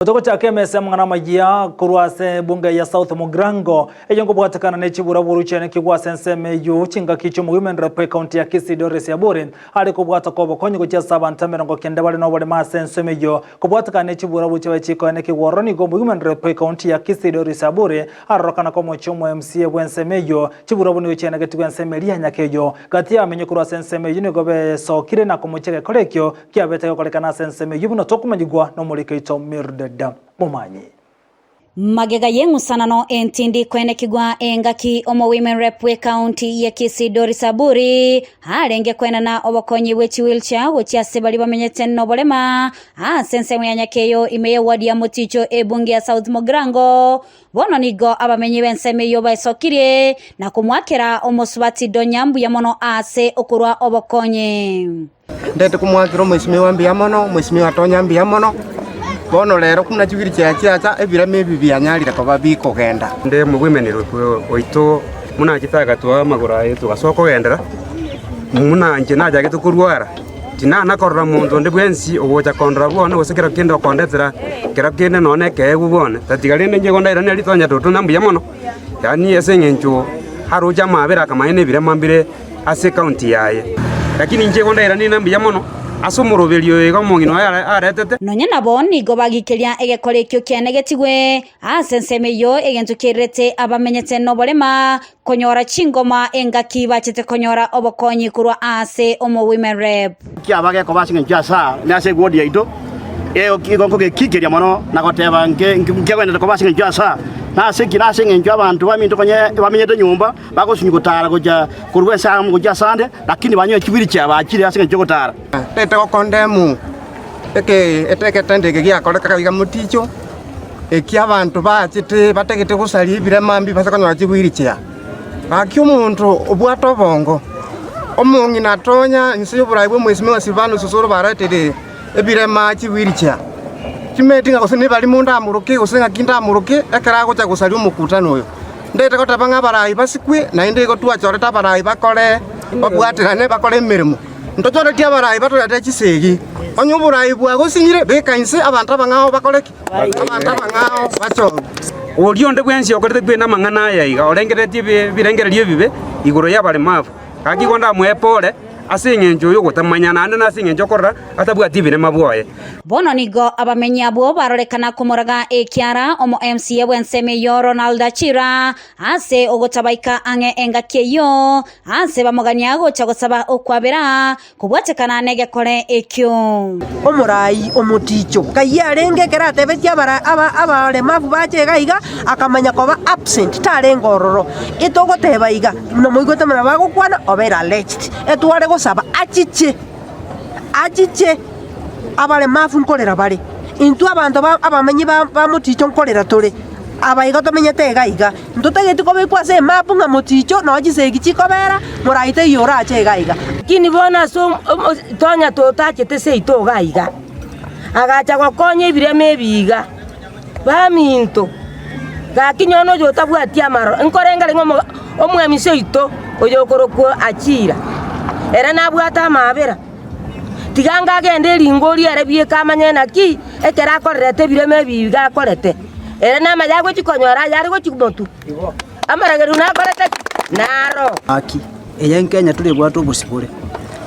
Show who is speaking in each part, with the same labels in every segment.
Speaker 1: Togochaka emesa y'amang'ana amayia korwa ase ebunge ya South Mugirango, eyio nkobwatekana ne chiburaburu chiaenekigwe ase ensemo eyio chingaki chi'omogima enderepo ekaunti ya Kisii Doris Aburi are kobwata kw'obokonyi gochia ase abanto 90 bare noboremo ase ensemo eyio kobwatekana ne chiburaburu chiaye chikoenekigwa ororo nigo omogima enderepo ekaunti ya Kisii Doris Aburi arorokana komochia omo MCA bw'ensemo eyio chiburaburu nigo chiaenegetigwe ensemo eria ya Nyakeyo gati y'abamenyi korwa ase ensemo eyio nigo besokire na komochia egekora ekio Kiabete gokorekana ase ensemo eyio buna tokomanyigwa nomoriki oito Mildred Momanyi.
Speaker 2: Magega y'eng'usanano entindi koenekigwa engaki omo Women Rep bw'ecounty ya Kisii Doris Aburi arenge koenana obokonyi bwe chiwheelchair gochia ase baria bamenyete noborema ase ensemo ya Nyakeyo ime ye ward ya Moticho ebunge ya South Mugirango. Bono nigo abamenyi b'ensemo eyio baesokirie na komoakera omosubati Donya mbuya mono ase okorua obokonyi.
Speaker 3: Ndete komwakera omwesimigwa mbuya mono, omwesimigwa Tonya mbuya mono, bono rero buna chigiri chiaye chiacha, ebirema ebi bianyarire koba bikogenda.
Speaker 4: Nde mobwemenero oito buna achete agatoa amagoro aye togasoa kogendera, buna inche nachagete korwara, tinana korora monto onde bwensi ogocha kondora bwone gose kero kende okondetera kero kende nonya na ekeegwa bwone, tatiga rende inche igo ndairaneria ritonya toto ng'a mbuya mono, yaani ase eng'encho aroche amabera akamanya na ebirema mbire. ase ekaunti yaye. Lakini inche igo ndairanie ng'a mbuya mono ase omoroberio oyo iga omong'ina oye aretete.
Speaker 2: Nonya nabo nigo bagikeria egekora ekio kianegetigwe ase ensemo eyio, egento kiairerete abamenyete noborema konyora chingoma engaki bachete konyora obokonyi korwa ase omo-women rep.
Speaker 5: Kiaba gekoba ase engencho y'ase aa, na ase egwodi yaito, igo nkogekikeria mono na goteba nkegenderete koba ase engencho y'ase aa. Nase ki? Nase engencho abanto baminto konya bamenyete nyomba, Bagosunywa gotara gochia korwa ense amo gochia asande, lakini banyore chibiri chiabachire ase engencho y'ogotara.
Speaker 3: Tete gokondemu eke egetendo eke giakoreka iga moticho, eki abanto bachete batagete gosaria ebirema mbi base konyora chigwiri chia. Gaki omonto obwate obongo, omong'ina atonya inse y'oborai bw'omwesimigwa Silvanus Osoro baretire ebirema chigwiri chia. Timanyeti ng'a gose nebarimo ndamoroke gose ng'aki ndamoroke ekero agocha gosaria omokutano oyo. Ndete goteba ng'a abarai basikwe, naende igo twachorete abarai bakore babwaterane bakore emeremo. Ntochoreti abarai batorete chisegi. Onye oborai bwagosinyire, beka inse abanto abang'ao bakore ki? Abanto abang'ao bachorwe.
Speaker 4: Oria onde bwensi okorete kwena amang'ana aya iga, orengereretie ebirengererio ebibe igoro y'abaremavu, gaki igo ndamoe pore ase engencho y'ogotamanya, naende nase engencho okorora atabwati ebirema bwoye.
Speaker 2: Bono nigo abamenyi abwo barorekana komoraga ekiara omo MCA bw'ensemo eyio Ronald Achira ase ogotabaika ang'e engaki eyio ase bamogania gocha gosaba okwabera kobwatekana negekore ekio.
Speaker 6: Omorai omoticho kayio arenge ekero atebetie abara aba abaremavu bache iga iga, akamanya koba absent tarenge ororo. Etogoteba iga, buna moigwete buna bagokwana, obeire alleged. Etware gosaba achiche. Achiche abaremafu nkorera bare, intwe abanto abamenyi ba moticho nkorera tore, aba iga tomenyete iga iga. Ntotageti kobekwa ase emapu ng'a moticho noo chisegi chikobera, morai taiyo orache iga iga.
Speaker 7: Lakini bono ase tonya totachete seito iga iga, agacha gokonya ebirema ebi iga, baminto, gaki nyono oyo otabwati amaroro, nkorengere ng'a omwemisi oito oyokorokwa Achira, ere nabwate amaabera, tiga anga agende eringo ria ere bieka amanye naki ekero akorerete ebirema ebi iga akorete, ere namaya agochia konyora ayare gochia motwe, amaragerero nakorete ki? Naro.
Speaker 8: Gaki, eye Kenya torebwate obosibore.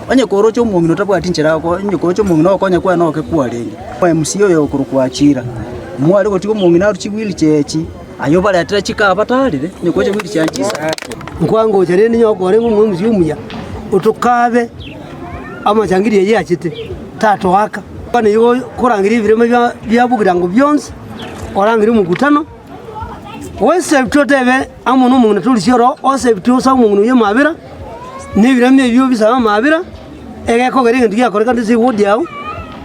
Speaker 8: Onye koroche omong'ina otabwati nchera ako onye koroche omong'ina ogokonya kwaye noke kwarenge. Omc oyo okorokwa Achira, mware gotiga omong'ina arwe chiwheelchair echi, aye obaretere chikaba batarire, onye koroche wheelchair nchisa.
Speaker 9: Nkwangocha rende onye okorenge omomc omuya, otokabe amachangiri ayio achete, tatoaka. Bono igo korangeria ebirema bia bia bogirango bionsi, orangerie omokutano, oesabie otebe amo na omong'ina torisia oro, osabie osabe omong'ina oyio amabera, na ebirama ebio obisabe amabera, egekogera egento giakorekana ase eward yao,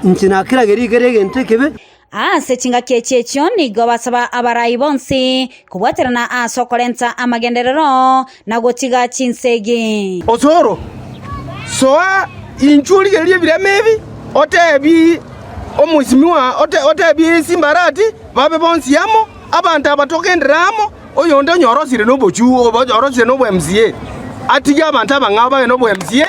Speaker 9: inche nakeragerie kere egento ekebe.
Speaker 2: Ase chingaki echi echio nigo basaba abarai bonsi kobwaterana ase okorenta amagenderero na gotiga chinsegi.
Speaker 10: Osoro, soa inchuo origererie ebirema ebi, otebi omoisimigwa otebi esimbarati babe bonsi amo, abanto aba togenderere amo, oyonde onye orosire nobochuu orosire nobo MCA, atige abanto abang'ao babe nobo MCA.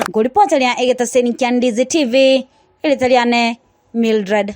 Speaker 2: Nkoripoteria egetaseni kia Ndizi TV, erieta riane Mildred.